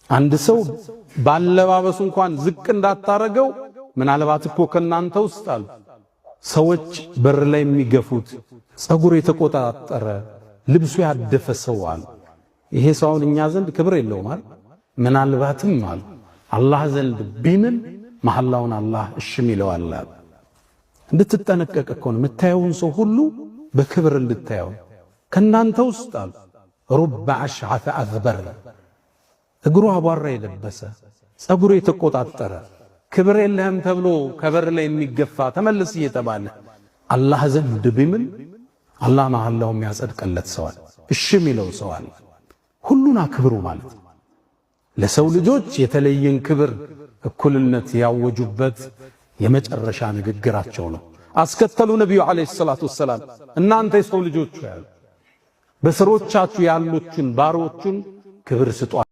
አንድ ሰው ባለባበሱ እንኳን ዝቅ እንዳታረገው፣ ምናልባት እኮ ከናንተ ውስጥ አሉ ሰዎች በር ላይ የሚገፉት ጸጉር የተቆጣጠረ ልብሱ ያደፈ ሰው አሉ። ይሄ ሰው አሁን እኛ ዘንድ ክብር የለውም አይደል? ምናልባትም አሉ አላህ ዘንድ ቢምል መሐላውን አላህ እሽም ይለዋል አሉ። እንድትጠነቀቅ እኮ ነው፣ የምታየውን ሰው ሁሉ በክብር እንድታየው። ከናንተ ውስጥ አሉ رب أشعث أغبر፣ እግሩ አቧራ የለበሰ ጸጉሩ የተቆጣጠረ ክብር የለህም ተብሎ ከበር ላይ የሚገፋ ተመልስ እየተባለ አላህ ዘንድ ቢምል አላህ መሐላው የሚያጸድቅለት ሰው አለ፣ እሺ የሚለው ሰው አለ። ሁሉን አክብሩ ማለት ነው። ለሰው ልጆች የተለየን ክብር እኩልነት ያወጁበት የመጨረሻ ንግግራቸው ነው። አስከተሉ ነቢዩ عليه الصلاة والسلام እናንተ የሰው ልጆች ያሉ በስሮቻችሁ ያሉትን ባሮቹን ክብር ስጧቸው።